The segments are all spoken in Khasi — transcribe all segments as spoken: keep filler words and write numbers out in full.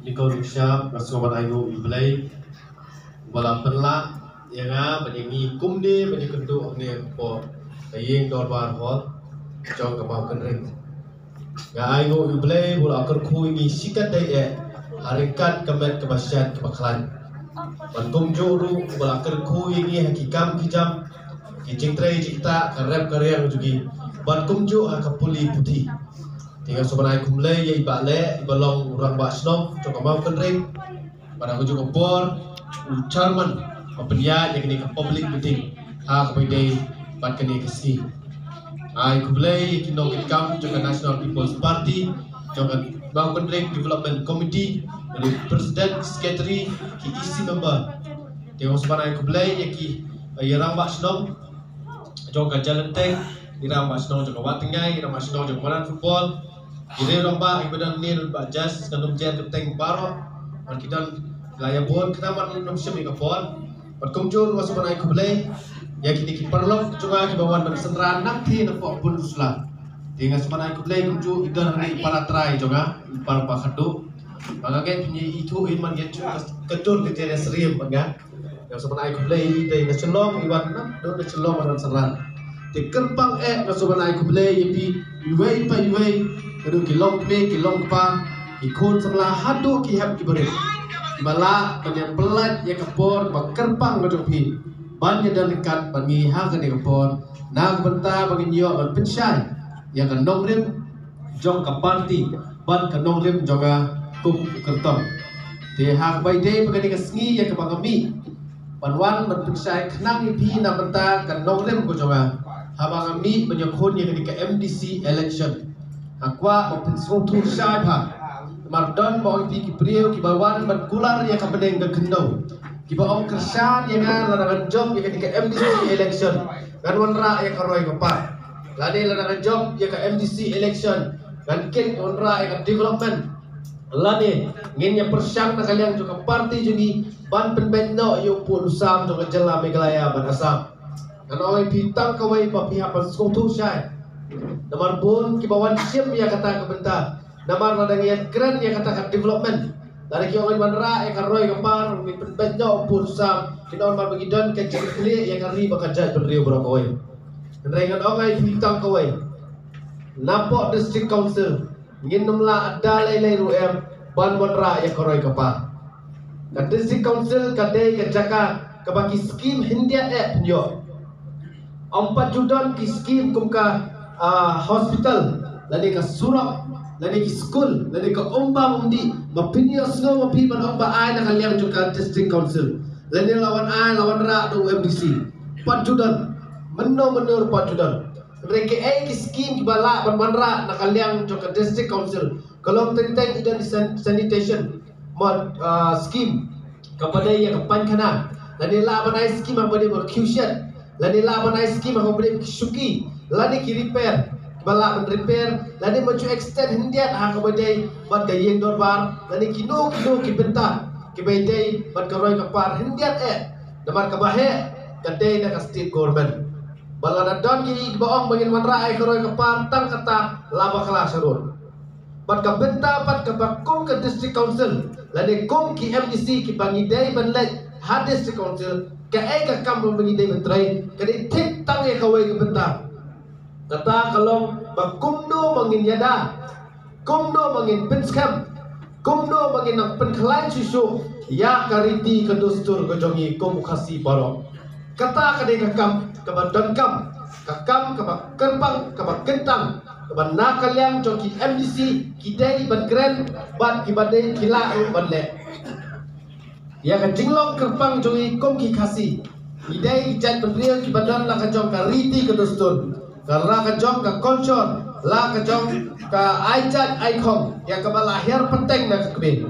Ni ko ni shap, nga sngewbha ban ai nguh ïa U Blei uba la pynlah ïa nga ban ïa ngi kumne ban ïa kynduh hangne hapoh ka ïing dorbar hall jong ka Mawkynreng. Nga ai nguh ïa U Blei uba la kyrkhu ïa ngi shikatdei eh ha ryngkat ka met kaba shait kaba khlaiñ. Bad kumjuh ruh uba la kyrkhu ïa ngi ha ki kam ki jam, ki jingtrei jingktah, ka rep ka riang jong ngi, bad kumjuh ha ka pule puthi. Te nga sngewbha ban ai khublei ïa i Bah Leh, iba long u rangbah shnong jong ka Mawkynreng, bad ha kajuh ka por u chairman ba pynïaid ïa kane ka public meeting ha kaba ïadei bad kane ka sngi. Ai khublei ïa ki nongkitkam jong ka National People's Party, jong ka Mawkynreng Development Committee, bad u president, secretary, ki E C member. Te nga sngewbha ban ai khublei ïa ki, ïa i rangbah shnong jong ka Jalenteng, i rangbah shnong jong ka Wahtengai, i rangbah shnong jong ka Madan Football, i rangbah, i ba don ne, rangbah Jas, ka num jen ka teng baroh, bad ki don la ïa bun, kita man num shim ïa ka por. Bad kumjuh ruh nga sngewbha ban ai khublei ïa kine ki paralok jong nga kiba wan ban synran nangta napoh Pynursla. Te nga sngewbha ban ai khublei kumjuh i don hangne i para trai jong nga, i para ba khadduh. Ba nga ngeit phin ïa ithuh hi man ngeit ka dur ka jingïasyriem bad nga. Nga sngewbha ban ai khublei ïa i dei na Shillong, i wan na, dei na Shillong wan synran. Te kyrpang eh nga sngewbha ban ai khublei ïa phi iwei pa iwei, ka dei ki longkmie ki longkpa, ki khun samla haduh ki hep ki barit, kiba lah ban ïa pynlait ïa ka por ba kyrpang ka jong phi ban ïa don ryngkat bad ngi ha kane ka por, na ka bynta ba ngin ïoh ban pynshai ïa ka nongrim jong ka party bad ka nongrim jong nga kum u kyrtong. Te ha kaba ïadei bad kane ka sngi ïa kaba nga mih ban wan ban pynshai khnang ïa phi na bynta ka nongrim ka jong nga, haba nga mih ban ïakhun ïa kane ka M D C election, nga kwah ban pynsngewthuh shai bha. Namar don ba ong ïa phi ki briew kiba wan ban kular ïa ka bneng ka khyndew, kiba ong kyrshan ïa nga lada ngan jop ïa kane ka M D C election, ngan wanrah ïa ka roi ka par. Lane lada ngan jop ïa ka M D C election, ngan kit wanrah ïa ka development. Lane ngin ïa pyrshang na ka liang jong ka party jong ngi ban pynbeit noh ïa u pud u sam jong ka jylla Meghalaya bad Assam. Ngan ong ïa phi tang kawei ba phi hap ban sngewthuh shai. Namar bun kiba wan shim ïa kata ka bynta. Namar lada ngi ïa kren ïa kata ka development, lada ki ong ngin wanrah ïa ka roi ka par, ngin pynbeit noh u pud u sam, kin ong namar ba ngi don ka jingkhleh ïa ka ri bad ka jaitbynriew baroh kawei. Hynrei ngan ong ïa phi tang kawei. Napoh District Council ngin nym lah da lei lei ruh em ban wanrah ïa ka roi ka par. Ka District Council ka dei ka jaka kaba ki skim hyndiat eh pynïoh. Ym pat ju don ki skim kum ka, ah, hospital, lane ka surok, lane ki skul, lane ka umbam umdih, ba pynïoh sngew ma phi ban ong ba ai na ka liang jong ka District Council, lane la wan ai la wanrah da u M D C. Pat ju don. Mynno mynno ruh pat ju don. Hynrei kaei ki skim kiba lah ban wanrah na ka liang jong ka District Council, ka long teng teng i don san-, sanitation, mot, ah, skim kaba dei ïa ka painkhana, lane lah ban ai skim ha kaba dei ba ka khiew shet, lane lah ban ai skim ha kaba dei ba ki shuki, lane ki repair, kiba lah ban repair, lane ban ju extend hyndiat ha kaba dei bad ka ïing dorbar, lane kino kino ki bynta kiba dei bad ka roi ka par hyndiat eh. Namar kaba heh ka dei na ka state government. Ba lada don ki, kiba ong ba ngin wanrah ïa ka roi ka par tang kata la bakla sharud. Bad ka bynta pat kaba kum ka District Council lane kum ki M D C kiba ngi dei ban leit ha District Council, kaei ka kam ba ngi dei ban trei, ka dei thik tang ïa kawei ka bynta. Kata ka long ba kumno ba ngin ïada, kumno ba ngin pynskhem, kumno ba ngin nang pynkhlaiñ shuh shuh ïa ka riti ka dustur ka jong ngi kum u Khasi baroh. Kata ka dei ka kam kaba donkam, ka kam kaba kyrpang, kaba kyntang, kaba na ka liang jong ki M D C ki dei ban kren bad kiba dei ki lah ruh ban leh. Ïa ka jinglong kyrpang jong ngi kum ki Khasi, ngi dei ki jaitbynriew kiba don la ka jong ka riti ka dustur, ka la ka jong ka culture, la ka jong ka ai jait ai khong ïa kaba la hiar pateng na ka kmie.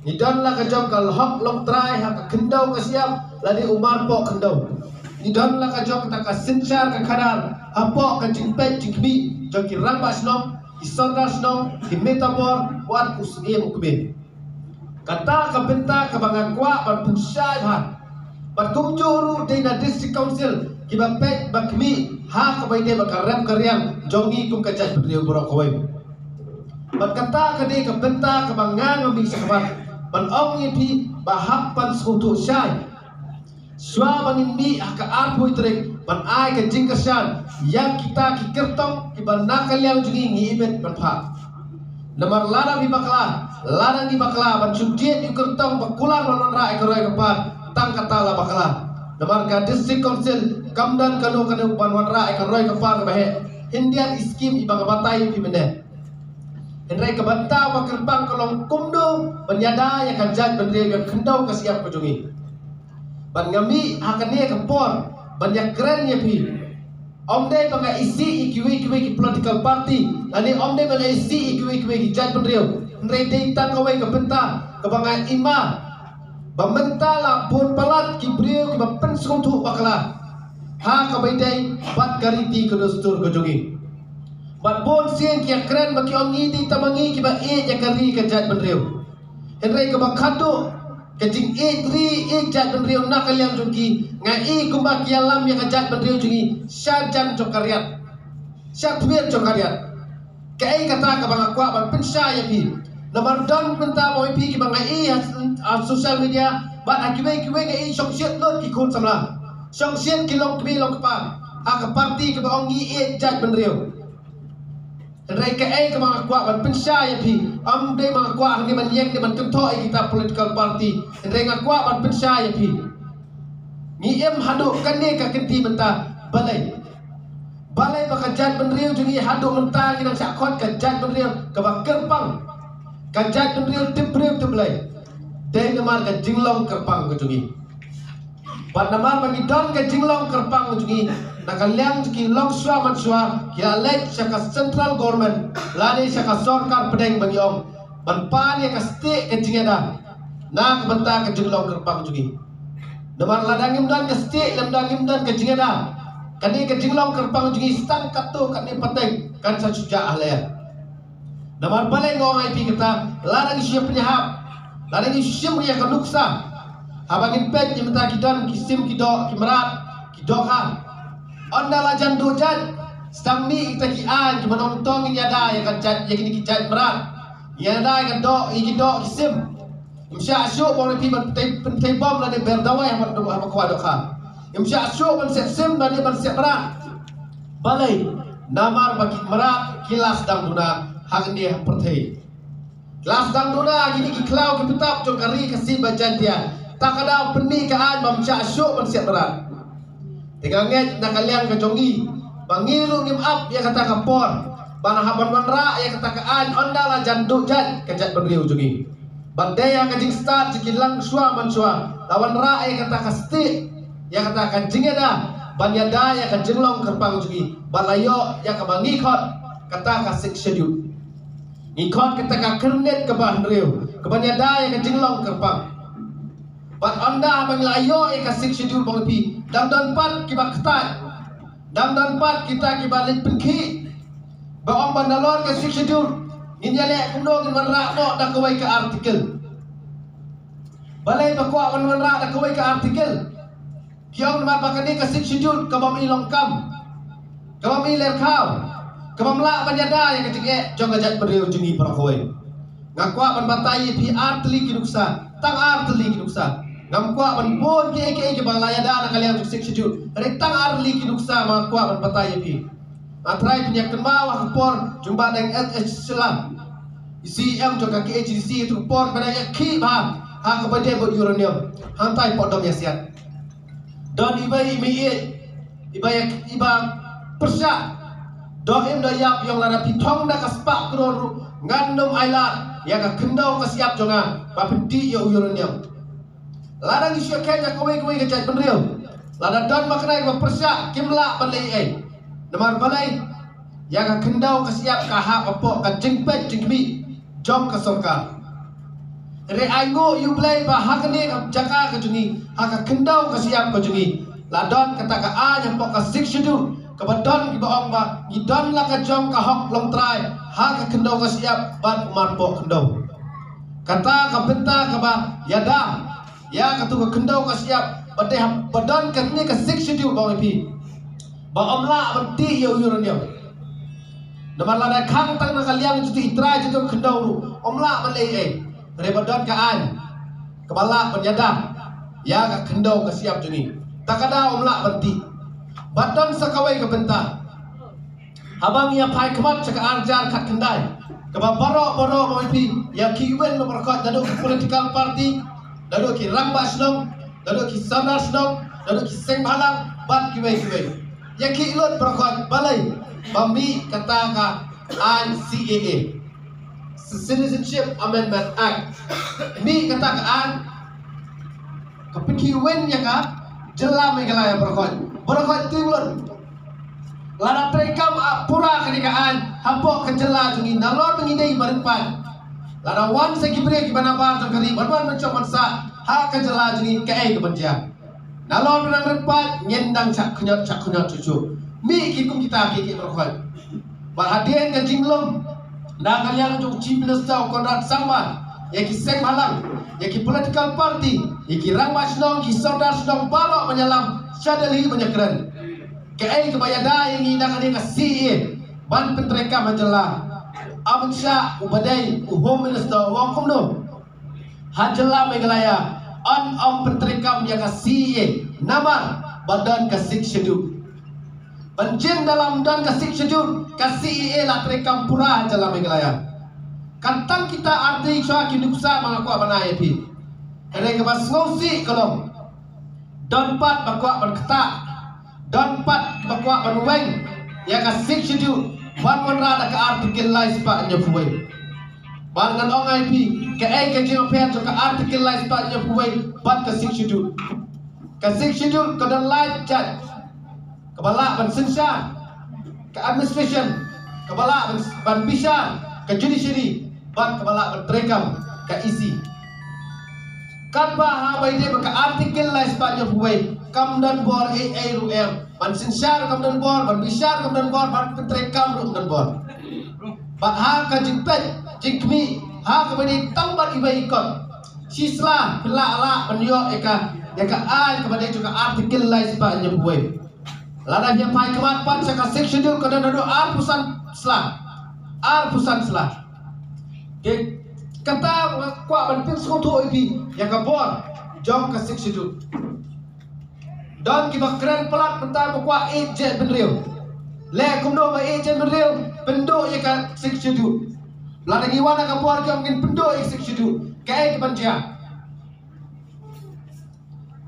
Ngi don la ka jong ka hok longtrai ha ka khyndew ka shyiap lane u marpoh khyndew. Ngi don la ka jong kata ka synshar ka khadar hapoh ka jingpeit jingkhmih jong ki rangbah shnong, ki sordar shnong, ki mitabor, wat u syiem u kmie. Kata ka bynta kaba nga kwah ban pynshai bha. Bad kumjuh ruh dei na District Council kiba peit ba khmih ha kaba ïadei bad ka rep ka riang jong ngi kum ka jaitbynriew baroh kawei. Bad kata ka dei ka bynta kaba nga nga mih shakhmat. Ong ïa phi ba hap ban sngewthuh shai. Shuwa ba ngin mih ha ka arphew tarik ban ai ka jingkyrshan ïa kita ki kyrtong kiba na ka liang jong ngi ngi imit ban phah. Namar lada phi bakla, lada ngi bakla ban shu jied ïa u kyrtong ba kular ban wanrah ïa ka roi ka par, tang kata la bakla. Namar ka District Council kam don kano kano ban wanrah ïa ka roi ka par kaba heh. Hynrei i skim iba nga batai ïa phi mynne. Hynrei ka bynta ba kyrpang ka long kumno ban ïada ïa ka jaitbynriew, ïa ka khyndew ka shyiap ka jong ngi. Bad nga mih ha kane ka por ban ïakren ïa phi. Ym dei ba nga isih ïa kiwei kiwei ki political party, lane ym dei ba nga isih ïa kiwei kiwei ki jaitbynriew. Hynrei dei tang kawei ka bynta kaba nga ïma ba mynta la bun palat ki briew kiba pynsngewthuh bakla ha kaba ïadei bad ka riti ka dustur ka jong ngi. Bad bun sien ki ïakren ba ki ong ngi dei tang ma ngi kiba ïeit ïa ka ri ka jaitbynriew. Hynrei kaba khadduh ka jingïeit ri ïeit jaitbynriew na ka liang jong ki, nga i kumba ki ïalam ïa ka jaitbynriew jong ngi sha jan jong ka riat, sha thwir jong ka riat. Kaei kata kaba nga kwah ban pynshai ïa phi. Namar don bynta ba ïa phi kiba nga i ha, ha social media bad ha kiwei kiwei nga i shongshit lut ki khun samla, shongshit ki longkmie longkpa ha ka party kaba ong ngi ïeit jaitbynriew. Hynrei kaei kaba nga kwah ban pynshai ïa phi, ym dei ba nga kwah hangne ban ïeng ne ban kynthoh ïa kita political party. Hynrei nga kwah ban pynshai ïa phi. Ngi im haduh kane ka kynti mynta. Balei? Balei ba ka jaitbynriew jong ngi haduh mynta ngi nang shah khot ka jaitbynriew kaba kyrpang, ka jaitbynriew tip briew tip Blei? Dei namar ka jinglong kyrpang ka jong ngi. Bad namar ba ngi don ka jinglong kyrpang jong ngi, na ka liang jong ki longshuwa manshuwa ki la leit sha ka central government lane sha ka sorkar pdeng ba ngi ong ban pan ïa ka stieh ka jingïada na ka bynta ka jinglong kyrpang jong ngi. Namar lada ngim don ka stieh, lada ngim don ka jingïada, kane ka jinglong kyrpang jong ngi tang katto katne pateng kan sa shu jah ha lyer. Namar balei nga ong ïa phi kata? Lada ngi shu pynïahap, lada ngi shu shim ïa ka nuksa, haba ngin peit ïa mynta ki don ki sim, ki doh, ki mrad, ki dohkha. Ynda la jan duh jait, sdang mih kita ki aiñ kiba ong to ngin ïada ïa ka jait, ïa kine ki jait mrad, ïada ïa ka doh, ïa ki doh, ki sim. Ym shah shuh ba ong ïa phi ban pynthei, pynthei bom lane ber dawai ha ba, ha ba khwai dohkha. Ym shah shuh ban siat sim lane ban siat mrad. Balei? Namar ba ki mrad ki la sdang duna hangne ha pyrthei. Ki la sdang duna ha kine ki khlaw ki btap jong ka ri Khasi bad Jaiñtia. Ta ka daw pynmih ka aiñ ba ym shah shuh ban siat mrad. Te nga ngeit na ka liang ka jong ngi ba ngi ruh ngim ap ïa kata ka por ban hap ban wanrah ïa kata ka aiñ ynda la jan duh jait ka jaitbynriew jong ngi. Bad dei ha ka jingstad jong ki longshuwa manshuwa la wanrah ïa kata ka stieh, ïa kata ka jingïada ban ïada ïa ka jinglong kyrpang jong ngi, bad la ïoh ïa kaba ngi khot kata ka Sixth Schedule. Ngi khot kata ka kyrnit kaba hynriew kaban ïada ïa ka jinglong kyrpang. Bad ynda ba ngi la ïoh ïa ka Sixth Schedule, ba ong ïa phi, dang don pat kiba ktah, dang don pat kita kiba leit pynkhih ba ong ba nalor ka Sixth Schedule ngin ïaleh kumno, ngin wanrah noh da kawei ka article. Balei ba kwah ban wanrah da kawei ka article? Ki ong namar ba kane ka Sixth Schedule ka bym i long kam, ka bym i lyrkhaw, ka bym lah ban ïada ïa ka jingeh jong ka jaitbynriew jong ngi baroh kawei. Nga kwah ban batai ïa phi ar tylli ki nuksa, tang ar tylli ki nuksa. Ngam kwah ban bun kiei kiei kiba la ïada na ka liang jong Sixth Schedule. Hynrei tang ar tylli ki nuksa ma nga kwah ban batai ïa phi. Nga trai pynïakynmaw ha ka por jong Bah Deng H H Shylla, C E M jong ka K H A D C, ha ka por ba dang ïakhih bha ha kaba ïadei bad uranium hangtai hapoh Dong Ïasiat. Don iba i mei, iba ïa, iba pyrshah. Doh im doh ïap, ïong lada phi thong da ka spah klur ruh ngan ym ailad ïa ka khyndew ka shyiap jong nga ba pyntih ïa u uranium. Lada ngi shu kheiñ ïa kawei kawei ka jaitbynriew, lada don ba kynai ba pyrshah, kim lah ban leh ei. Namar balei? Ïa ka khyndew ka shyiap ka hap hapoh ka jingpeit jingkhmih jong ka sorkar. Hynrei ai nguh ïa U Blei ba ha kane ka jaka ka jong ngi, ha ka khyndew ka shyiap ka jong ngi, la don kata ka aiñ hapoh ka Sixth Schedule kaba don kiba ong ba ngi don la ka jong ka hok longtrai ha ka khyndew ka shyiap bad u marpoh khyndew. Kata ka bynta kaba ïada ïa katu ka khyndew ka shyiap, ba dei hap, ba don kane ka Sixth Schedule, ba ong ïa phi, ba ym lah ban tih ïa u uranium. Namar lada khang tang na ka liang jong utu i trai jong utu ka khyndew ruh ym lah ban leh ei. Hynrei ba don ka aiñ, kaba lah ban ïada ïa ka khyndew ka shyiap jong ngi. Ta ka daw ym lah ban tih. Bad don sa kawei ka bynta. Haba ngi ïa phai khmat sha ka ar hajar khatkhyndai, kaba baroh baroh ma phi ïa ki win, ma baroh ka, naduh ki political party, naduh ki rangbah shnong, naduh ki sordar shnong, naduh ki seng bhalang bad kiwei kiwei. Ïa ki lut baroh ka, balei? Ba mih kata ka aiñ C A A, Citizenship Amendment Act. Mih kata ka aiñ ka pynkhih win ïa ka jylla Meghalaya baroh ka. Baroh ka, tip lut. Lada treikam, ah, pura kane ka aiñ hapoh ka jylla jong ngi, nalor ba ngi dei ba rit paid, lada wan sa ki briew kiba nabar jong ka ri ban wan ban shong ban sah ha ka jylla jong ngi, kaei kaban jia? Nalor ba nang rit paid ngin dang shah khñiot shah khñiot shuh shuh. Mih ki kum kita ki, ki baroh ka. Bad hadien ka jinglum na ka liang jong u Chief Minister u Conrad Sangma ïa ki seng bhalang, ïa ki political party, ïa ki rangbah shnong, ki sordar shnong baroh ban ïalam sha Delhi ban ïakren. Kaei kaba ïada ïa ngi na kane ka C A A ban pyntreikam ha jylla? Amit Shah uba dei u Home Minister u ong kumno? Ha jylla Meghalaya yn ym pyntreikam ïa ka C A A namar ba don ka Sixth Schedule. Ban jin da lam don ka Sixth Schedule, ka C A A la treikam pura ha jylla Meghalaya. Kan tang kita artylli shuwa ki nuksa ba nga kwah ban ai ïa phi. Ka dei kaba sngewsih ka long, don pat ba kwah ban ktah, don pat ba kwah ban weng ïa ka Sixth Schedule ban wanrah da ka Article lai spah hynñiewphew wei. Bad ngan ong ïa phi kaei ka jingpher jong ka Article lai spah hynñiewphew wei bad ka Sixth Schedule. Ka Sixth Schedule ka don lai jait kaba lah ban synshar, ka administration kaba lah ban, ban bishar, ka judiciary, bad kaba lah ban treikam, ka E C. Katba haba ïadei bad ka Article lai spah hynñiewphew wei kam don bor ei ei ruh em. Ban synshar kam don bor, ban bishar kam don bor, ban pyntreikam ruh kam don bor. Bad ha ka jingpeit jingkhmih, ha kaba ïadei tang bad iwei i kot, shi sla pynlah lah ban ïoh ïa ka, ïa ka aiñ kaba dei jong ka Article lai spah hynñiewphew wei. Lada phi ïa phai khmat pat sha ka Sixth Schedule ka don haduh arphew san sla. Arphew san sla. Te kata nga kwah ban pynsngewthuh ïa phi ïa ka bor jong ka Sixth Schedule. Don kiba kren palat mynta ba kwah ïeit jaitbynriew. Leh kumno ba ïeit jaitbynriew? Pynduh ïa ka Sixth Schedule. Lada ngi wan ha ka bor ki ong ngin pynduh ïa ka Sixth Schedule. Kaei kaban jia?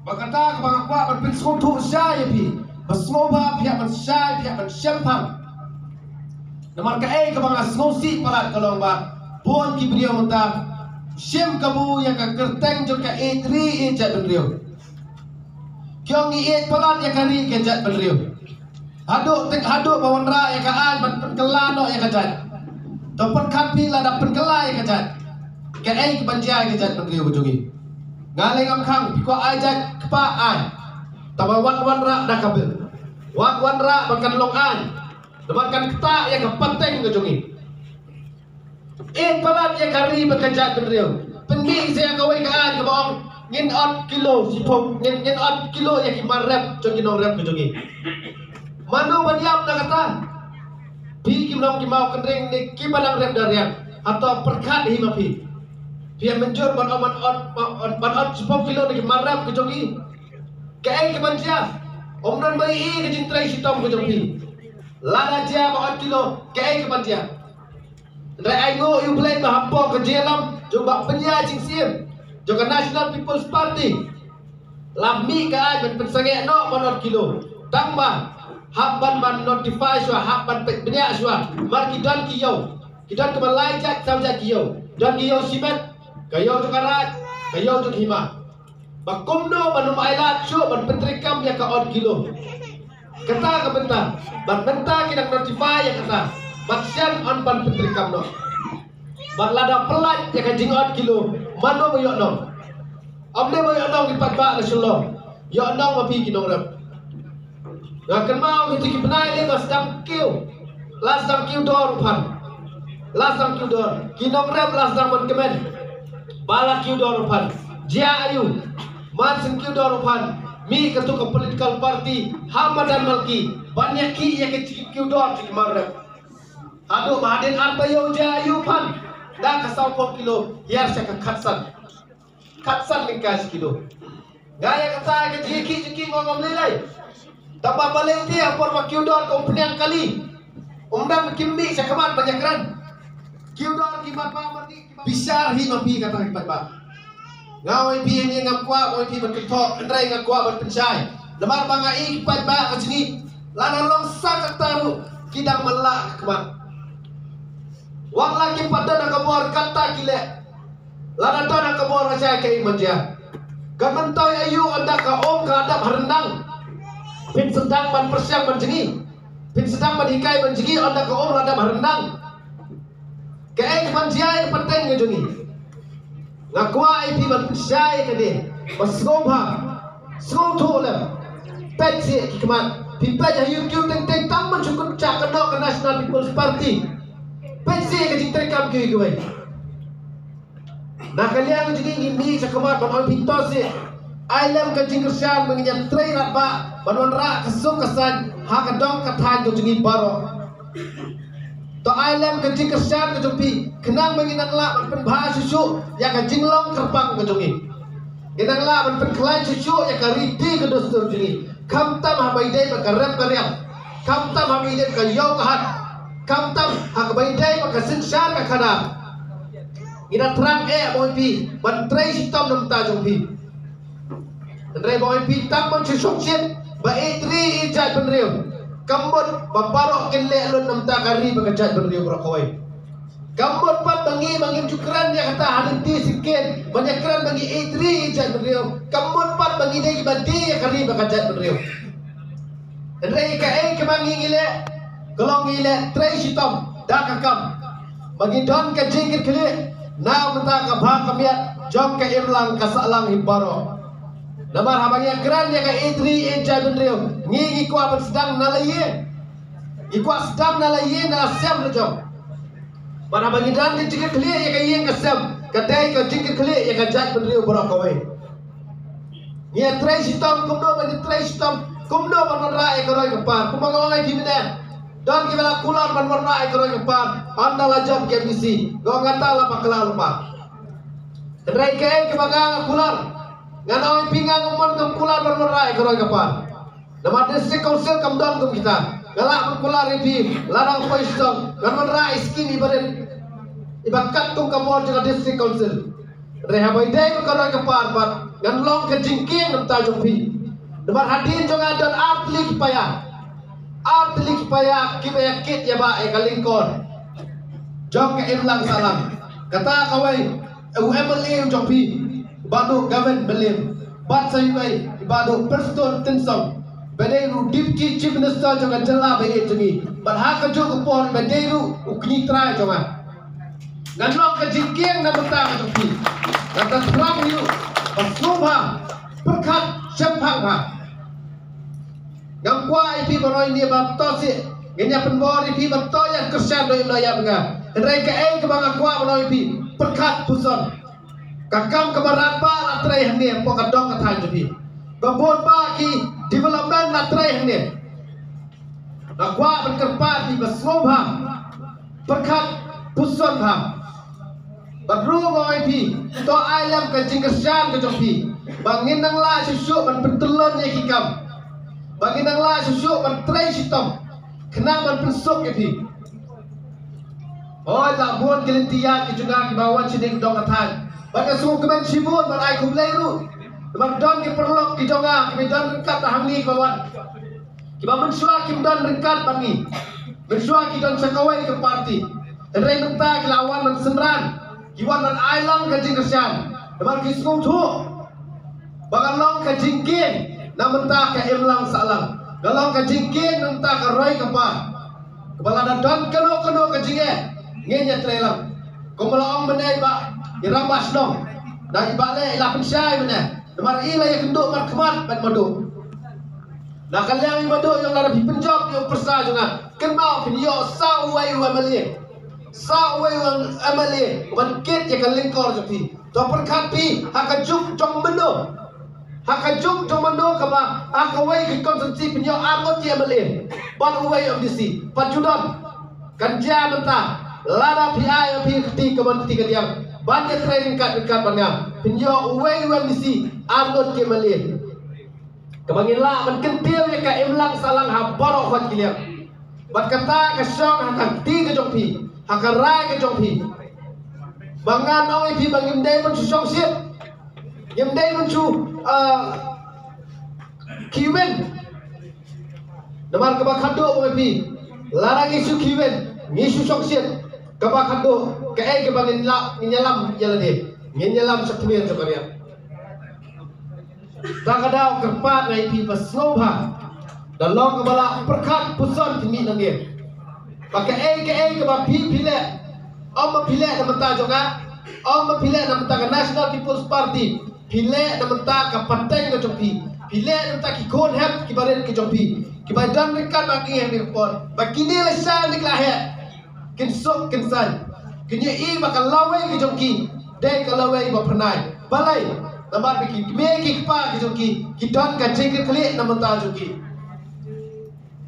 Ba kata kaba nga kwah ban pynsngewthuh sha ïa phi, ba sngewbha phi hap ban shai, phi hap ban shemphang. Namar kaei kaba nga sngewsih palat ka long ba bun ki briew mynta shim kabu ïa ka kyrteng jong ka ïeit ri ïeit jaitbynriew. Ki ong ngi ïeit palat ïa ka ri ka jaitbynriew. Haduh teng haduh ba wanrah ïa ka aiñ ban pynkylla noh ïa ka jait. To pyrkhat phi lada pynkylla ïa ka jait, kaei kaban jia ïa ka jaitbynriew ka jong ngi? Nga lei ngam khang, phi kwah ai jait kpa ai. Tangba wat wanrah da ka bill. Wat wanrah ba kan long aiñ. Namar kan ktah ïa ka pateng ka jong ngi. Ïeit palat ïa ka ri bad ka jaitbynriew. Pynmih sa ïa kawei ka aiñ kaba ong ngin ot kilo shiphew, ngin, ngin ot kilo ïa ki mar rep jong ki nongrep ka jong ngi. Mano ban ïap na kata? Phi ki nong ki Mawkynrein ne kiba dang rep da riang, hato pyrkhat hi ma phi? Phi ïa mynjur ban ot, ban ot, ban ot shiphew kilo na ki mar rep ka jong ngi? Kaei kaban jia? Ym don ba ïohi ka jingtrei shitom ka jong phi. Lada jia ba ot kilo, kaei kaban jia? Hynrei ainguh ïa U Blei ba hapoh ka jingïalam jong u Bah Pynïaid Sing Syiem jong ka National People's Party, la mih ka aiñ ban pynsangeh noh ban ot kilo. Tangba hap ban, ban notify shuwa, hap ban peit bniah shuwa. Namar ki don ki ïew, ki don kiba lai jait saw jait ki ïew. Don ki ïew shimet, ka ïew jong ka raid, ka ïew jong ka hima. Ba kumno ban ym ailad shuh ban pyntreikam ïa ka ot kilo. Kata ka bynta, bad mynta ki dang notify ïa kata, bad shen yn ban pyntreikam noh. Bad lada pyllait ïa ka jingot kilo, mano ba ïoh nong? Ym dei ba ïoh nong ki paidbah na Shillong, ïoh nong ma phi ki nongrep. Nga kynmaw kito ki bnai lei ba sdang kiew, la sdang kiew dor u phan. La sdang kiew dor. Ki nongrep la sdang ban kmen ba la kiew dor u phan. Jia aïu? Man sdang kiew dor u phan, mih katu ka political party ha madan Malki ban ïakhih ïa ka jingkiew dor jong ki mar rep. Haduh ba hadien arphew ïew jia aïu phan? Da ka sawphew kilo hiar sha ka khatsan. Khatsan lyngkha shi kilo. Nga ïa kata ka jingïakhih jingkhih ngam lei lei. Tangba balei te ha por ba ki dor ka um pynïang kali. Um dang kim mih sha khmat ban ïakren. Ki dor ki mat ba mat ki bishar hi ma phi kata ki paidbah. Nga ong ïa phi ne ngam kwah ong ïa phi ban kynthoh hynrei nga kwah ban pynshai. Namar ba nga i ki paidbah ka jingïakhih. Lada long sa kata ruh ki dang mala ka khmat. Wat la kim pat don ha ka bor kata ki leh. Lada don ha ka bor ka jai ka ïing ban jia. Ka myntoi ayu ynda ka um ka la dap ha ryndang. Phin sdang ban pyrshang ban jngi. Phin sdang ban hikai ban jngi ynda ka um la dap ha ryndang. Kaei ka ban jia ïa ka pateng ka jong ngi. Nga kwah ïa phi ban pynshai ïa kane. Ba sngewbha. Sngewthuh lem. Peit seh ki khmat. Phi peit ha YouTube teng teng tang ban shu kut cha ka dok ka National People's Party. Peit seh ka jingtrei kam kiwei kiwei. Na ka liang jong ngi ngi mih sha khmat ban ong phi to seh. Ai lem ka jingkyrshan ba ngin ïa trei radbah ban wanrah ka suk ka saiñ ha ka dong ka thaiñ ka jong ngi baroh. To ai lem ka jingkyrshan ka jong phi khnang ba ngin nang lah ban pynbha shuh shuh ïa ka jinglong kyrpang ka jong ngi. Ngin nang lah ban pynkhlaiñ shuh shuh ïa ka riti ka dustur jong ngi. Khamtam haba ïadei bad ka rep ka riam. Khamtam haba ïadei bad ka ïew ka hat. Khamtam haba ïadei bad ka synshar ka khadar. Ngi da thrang eh ba ong phi ban trei shitom na bynta jong phi. Hynrei ba ong phi tang ban shu shongshit ba ïeit ri ïeit jaitbynriew. Kam mut ba baroh kin leh lut na bynta ka ri bad ka jaitbynriew baroh kawei. Kam mut pat ba ngi ba ngim ju kren ïa kata ha lynti syngkien ban ïa kren ba ngi ïeit ri ïeit jaitbynriew. Kam mut pat ba ngi dei kiba die ïa ka ri bad ka jaitbynriew. Hynrei kaei kaba ngi ngi leh ka long ngi leh trei shitom da ka kam ba ngi don ka jingkitkhlieh na bynta ka bha ka miat jong ka imlang ka sahlang hi baroh. Namar haba ngi ïa kren ïa ka ïeit ri ïeit jaitbynriew ngi ngi kwah ban sdang na la ïing. Ngi kwah sdang na la ïing na la sem la jong. Bad haba ngi don ka jingkitkhlieh ïa ka ïing ka sem ka dei ka jingkitkhlieh ïa ka jaitbynriew baroh kawei. Ngi ïa trei shitom kumno ban ïa trei shitom kumno ban wanrah ïa ka roi ka par kumba nga ong ïa phi mynne. Don kiba la kular ban wanrah ïa ka roi ka par ynda la jop ka M D C. Nga ong ngata la bakla lypa. Hynrei kaei kaba nga nga kular ngan ong ïa phi nga ngam mon kam kular ban wanrah ïa ka roi ka par. Namar District Council kam don kum kita. Nga lah ban kular ïa phi lada nga poi sdang ngan wanrah ïa skim iba rit iba kat kum ka bor jong ka District Council. Hynrei haba ïadei bad ka roi ka par pat ngan long ka jingkieng na bynta jong phi. Namar hadien jong nga don ar tylli ki paia. Ar tylli ki paia kiba ïa kit ïa ba ïa ka lyngkor jong ka imlang sahlang. Kata kawei u M L A u jong phi Bah Dr Gavin Mylliem bad sa uwei Bah Dr Prestone Tynsong ba dei ruh Deputy Chief Minister jong ka jylla ba ïeit jong ngi bad ha kajuh ka por ba dei ruh u kñi trai jong nga. Ngan long ka jingkieng na bynta ka jong phi. Ngan tang thrang ïa u ba sngewbha pyrkhat shemphang bha. Ngam kwah ïa phi ban ong ïa phi ba to sih ngin ïa pynbor ïa phi ba to ïa kyrshan dei ïa bnga. Hynrei kaei kaba nga kwah ban ong ïa phi pyrkhat puson. Ka kam kaba radbah la trei hangne hapoh ka dong ka thaiñ jong phi. Ka bun bah ki development la trei hangne. Nga kwah ban kyrpad ïa phi ba sngewbha pyrkhat puson bha. Bad ruh nga ong ïa phi to ai lem ka jingkyrshan ka jong phi ba ngin nang lah shuh shuh ban pyntyllun ïa ki kam. Ba ngin nang lah shuh shuh ban trei shitom khnang ban pynsuk ïa phi. Hooid la bun ki lynti ïaid ki jong nga kiba wan sha ding dong ka thaiñ bad nga sngewkmen shibun bad ai khublei ruh. Namar don ki paralok ki jong nga kiba don ryngkat hangne kiba wan. Kiba mynshuwa kim don ryngkat bad ngi. Mynshuwa ki don sha kawei ka party. Hynrei mynta ki la wan ban synran. Ki wan ban ai lang ka jingkyrshan. Namar ki sngewthuh ba ka long ka jingkieng na mynta ka imlang sahlang. Ka long ka jingkieng na mynta ka roi ka par. Kaba lada don kano kano ka jingeh ngin ïa trei lang. Kumba la ong mynne i bah i rangbah shnong. Na i bah leh i la pynshai mynne. Namar i la ïakynduh markhmat bad Madu. Na ka liang i Madu ïong lada phi pynjop ïa u pyrsa jong nga kynmaw phin ïoh sa uwei u M L A. Sa uwei u M L A uban kit ïa ka lyngkor jong phi. To pyrkhat phi ha ka juk jong mano. Ha ka juk jong mano kaba ha kawei ka constituency phin ïoh ar ngut ki M L A bad uwei M D C. Pat ju don. Kan jia mynta lada phi ai phi kti ka ban kti ka diang. Ban ïatrei ryngkat ryngkat bad nga, phin ïoh uwei u MDC, arngut ki MLA. Kaba ngin lah ban kyntiew ïa ka imlang sahlang ha baroh wat ki liang. Bad kata ka shong ha ka kti ka jong phi, ha ka rai ka jong phi. Ba ngan ong ïa phi ba ngim dei ban shu shong shit. Ngim dei ban shu, ah, kiwin. Namar kaba khadduh ba ngi phi, lada ngi shu kiwin, ngi shu shong shit, kaba khadduh kaei kaba ngin la, ngin ïalam ïa lade, ngin ïalam sha khmih jong ka riat. Ta ka daw kyrpad nga ïa phi ba sngewbha, da long kaba lah pyrkhat puson phi mih nangdien. Ba kaei kaei kaba phi phi leh, ym ba phi leh na bynta jong nga, ym ba phi leh na bynta ka National People's Party, phi leh na bynta ka pateng ka jong phi, phi leh na bynta ki khun hep ki barit ki jong phi, kiba don ryngkat bad ngi ha kane ka por, ba kine lashai nik la heh, kin suk kin saiñ, kin ïohi ba ka lawei ka jong ki dei ka lawei ba phyrnai. Balei? Namar ba ki kmie ki kpa ki jong ki, ki don ka jingkitkhlieh na bynta jong ki.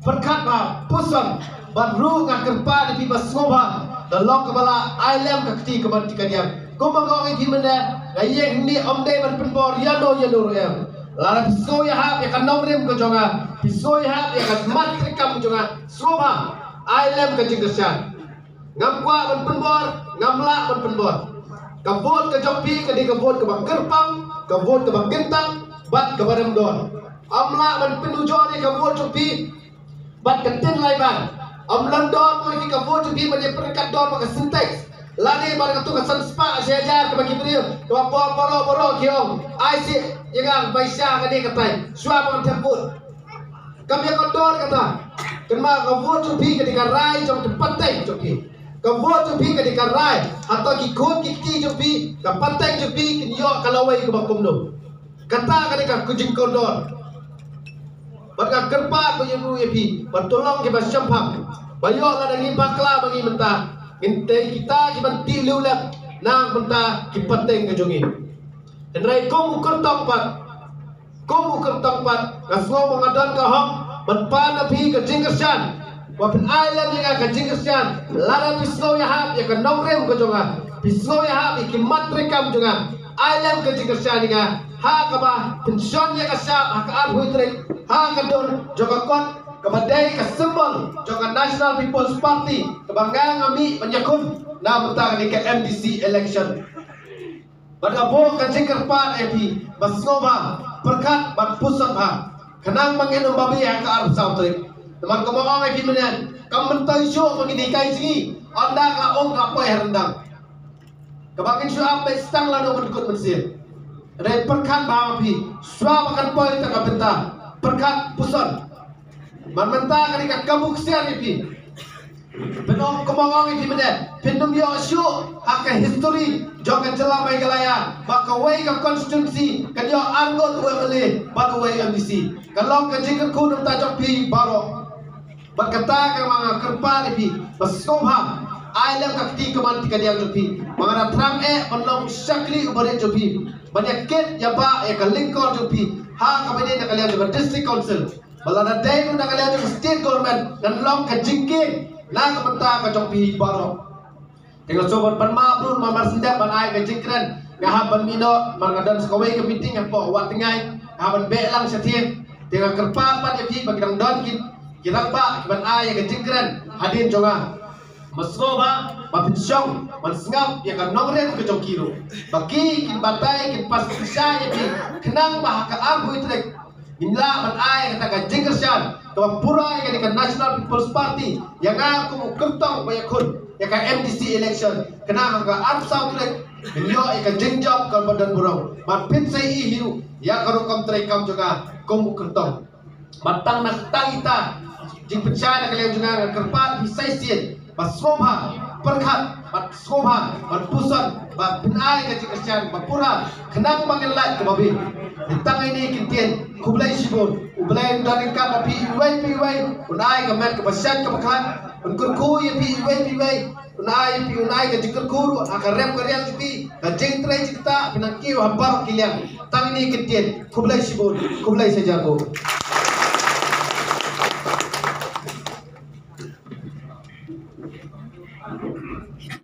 Pyrkhat bha, puson, bad ruh nga kyrpad ïa phi ba sngewbha, da long kaba lah ai lem ka kti ka ban ti ka diang. Kumba nga ong ïa phi mynne, nga ïeng hangne ym dei ban pynbor ïano ïano ruh em. Lada phi sngew ïahap ïa ka nongrim ka jong nga, phi sngew ïahap ïa ka mat treikam ka jong nga, sngewbha, ai lem ka jingkyrshan. Ngam kwah ban pynbor, ngam lah ban pynbor. Ka vote ka jong phi ka dei ka vote kaba kyrpang, ka vote kaba kyntang, bad kaba rem dor. Ym lah ban pynujor ïa ka vote jong phi bad ka tin lai ban. Ym lah don mo ki ka vote jong phi ban ïa pynryngkat dor bad ka Sintex. Lane bad katu ka san spah shi hajar kaba ki briew, kaba baroh baroh baroh ki ong, ai shi ïa nga bai sha kane ka taim, shuwa ban thep vote. Kam ïa kordor kata. Kynmaw ka vote jong phi ka dei ka rai jong ka pateng jong phi. Ka vote jong phi ka dei ka rai. Hato ki khun ki kti jong phi, ka pateng jong phi kin ïoh ka lawei kaba kumno. Kata ka dei ka jingkordor. Bad nga kyrpad ba ïa u ïa phi, ba to long kiba shemphang. Ba ïoh lada ngi bakla ba ngi mynta, ngin dei kita kiban tih lem na bynta ki pateng ka jong ngi. Hynrei kum u kyrtong pat, kum u kyrtong pat, nga sngew ba nga don ka hok ban pan na phi ka jingkyrshan. Ba phin ai lem ïa nga ka jingkyrshan, lada phi sngew ïahap ïa ka nongrim ka jong nga, phi sngew ïahap ïa ki mat treikam jong nga, ai lem ka jingkyrshan ïa nga ha kaba pynshon ïa ka shap ha ka arphew tarik, ha ka dur jong ka kot kaba dei ka symbol jong ka National People's Party kaba nga nga mih ban ïakhun na bynta kane ka MDC election. Bad nga buh ka jingkyrpad ïa phi ba sngewbha, pyrkhat bad puson bha, khnang ba ngin ym babe ha ka arphew saw tarik. Namar kumba ong ïa phi mynne, kam myntoi shuh ba ngin hikai jngi, ynda la ong ka poi ha ryndang. Kaba ngin shu ap beit tang lano ban kut mynsiem. Hynrei pyrkhat bha ma phi, shuwa ba kan poi ta ka bynta, pyrkhat puson. Man mynta ka dei ka kabu ksiar ïa phi. Phin ong kumba ong ïa phi mynne, phin ym ïoh shuh ha ka history jong ka jylla Meghalaya ba kawei ka constituency kan ïoh arngut u MLA bad uwei MDC. Ka long ka jingkyrkhu na bynta jong phi baroh. Bad kata ka ma nga kyrpad ïa phi ba sngewbha, ai lem ka kti ka ban ti ka diang jong phi. Ma nga da thrang eh ban long shakri u barit jong phi, ban ïa kit ïa bah ïa ka lyngkor jong phi ha kaba ïadei na ka liang jong ka District Council. Ba lada dei ruh na ka liang jong ka State Government, ngan long ka jingkieng na ka bynta ka jong phi baroh. Te nga sngewbha ban map ruh ma Marsyndah ban ai ka jingkren. Nga hap ban mih noh, namar nga don sa kawei ka meeting hapoh Wat Tyngai. Nga hap ban beh lang shatei. Te nga kyrpad pat ïa phi ba ki dang don ki, ki rangbah kiban ai ïa ka jingkren hadien jong nga. Ma sngewbha ba phin shong ban sngap ïa ka nongrim ka jong ki ruh, ba ki kin batai, kin pass pisa ïa phi, khnang ba ha ka arphew tarik ngin lah ban ai kata ka jingkyrshan kaba pura ïa kane ka National People's Party, ïa nga kum u kyrtong ba ïakhun ïa ka MDC election, khnang ha ka arphew saw tarik ngin ïoh ïa ka jingjop kaba don burom. Bad phin sa ïohi hi ruh ïa ka rukom treikam jong nga kum u kyrtong. Bad tang na, tang ita jingpynshai na ka liang jong nga, nga kyrpad phi sa shisien ba sngewbha pyrkhat, bad sngewbha ban puson, bad phin ai ka jingkyrshan ba pura, khnang ba ngin lait kaba bit. Te tang ine ki ktien, khublei shibun. U Blei un don ryngkat bad phi iwei pa iwei, un ai ka met kaba shait kaba khlaiñ, un kyrkhu ïa phi iwei pa iwei, un ai ïa phi, un ai ka jingkyrkhu ruh ha ka rep ka riang jong phi, ka jingtrei jingktah, phin nang kiew ha baroh ki liang. Tang ine ki ktien, khublei shibun, khublei shihajar nguh.